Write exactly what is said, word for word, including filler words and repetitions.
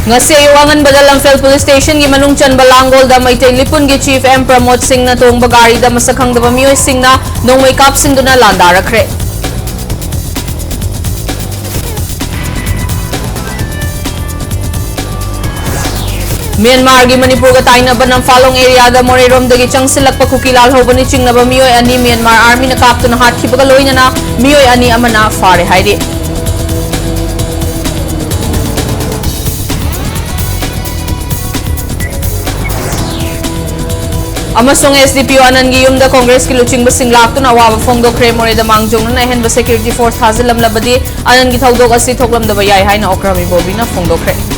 ꯉꯁꯤ ꯑꯌꯨꯛ ꯑꯉꯟꯕꯗ ꯂꯝꯐꯦꯜ ꯄꯨꯂꯤꯁ ꯁ꯭ꯇꯦꯁꯟꯒꯤ ꯃꯅꯨꯡ ꯆꯟꯕ ꯂꯥꯡꯒꯣꯜꯗ ꯃꯩꯇꯩ ꯂꯤꯄꯨꯟꯒꯤ ꯆꯤꯐ ꯑꯦꯝ ꯄ꯭ꯔꯃꯣꯗ ꯁꯤꯡꯅ ꯇꯣꯡꯕ ꯒꯥꯔꯤꯗ ꯃꯁꯛ ꯈꯪꯗꯕ ꯃꯤꯑꯣꯏꯁꯤꯡꯅ ꯅꯣꯡꯃꯩ ꯀꯥꯞꯁꯤꯟꯗꯨꯅ ꯂꯥꯟꯗꯥꯔꯛꯈ꯭ꯔꯦ꯫ ꯃ꯭ꯌꯥꯟꯃꯥꯔꯒꯤ ꯃꯅꯤꯄꯨꯔꯒ ꯇꯥꯏꯅꯕ ꯅꯝꯐꯥꯂꯣꯡ ꯑꯦꯔꯤꯌꯥꯗ ꯃꯣꯔꯦꯔꯣꯝꯗꯒꯤ ꯆꯪꯁꯤꯜꯂꯛꯄ ꯀꯨꯀꯤ ꯂꯥꯜꯍꯧꯕꯅꯤ ꯆꯤꯡꯅꯕ ꯃꯤꯑꯣꯏ ꯑꯅꯤ ꯃ꯭ꯌꯥꯟꯃꯥꯔ ꯑꯥꯔꯃꯤꯅ ꯀꯥꯞꯇꯨꯅ ꯍꯥꯠꯈꯤꯕꯒ ꯂꯣꯏꯅꯅ ꯃꯤꯑꯣꯏ ꯑꯅꯤ ꯑꯃꯅ ꯐꯥꯔꯦ ꯍꯥꯏꯔꯤ꯫ ꯑꯃꯁꯨꯡ ꯑꯦꯁ ꯗꯤ ꯄꯤ ꯑꯣ ꯑꯅꯟꯒꯤ ꯌꯨꯝꯗ ꯀꯣꯡꯒ꯭ꯔꯦꯁꯀꯤ ꯂꯨꯆꯤꯡꯕꯁꯤꯡ ꯂꯥꯛꯇꯨꯅ ꯑꯋꯥꯕ ꯐꯣꯡꯗꯣꯛꯈ꯭ꯔꯦ꯫ ꯃꯣꯔꯦꯗ ꯃꯥꯡꯖꯧꯅꯅ ꯑꯍꯦꯟꯕ ꯁꯦꯀ꯭ꯌꯨꯔꯤꯇꯤ ꯐꯣꯔꯁ ꯊꯥꯖꯤꯜꯂꯝꯂꯕꯗꯤ ꯑꯅꯟꯒꯤ ꯊꯧꯗꯣꯛ ꯑꯁꯤ ꯊꯣꯛꯂꯝꯗꯕ ꯌꯥꯏ ꯍꯥꯏꯅ ꯑꯣꯀ꯭ꯔꯝ ꯏꯕꯣꯕꯤꯅ ꯐꯣꯡꯗꯣꯛꯈ꯭ꯔꯦ꯫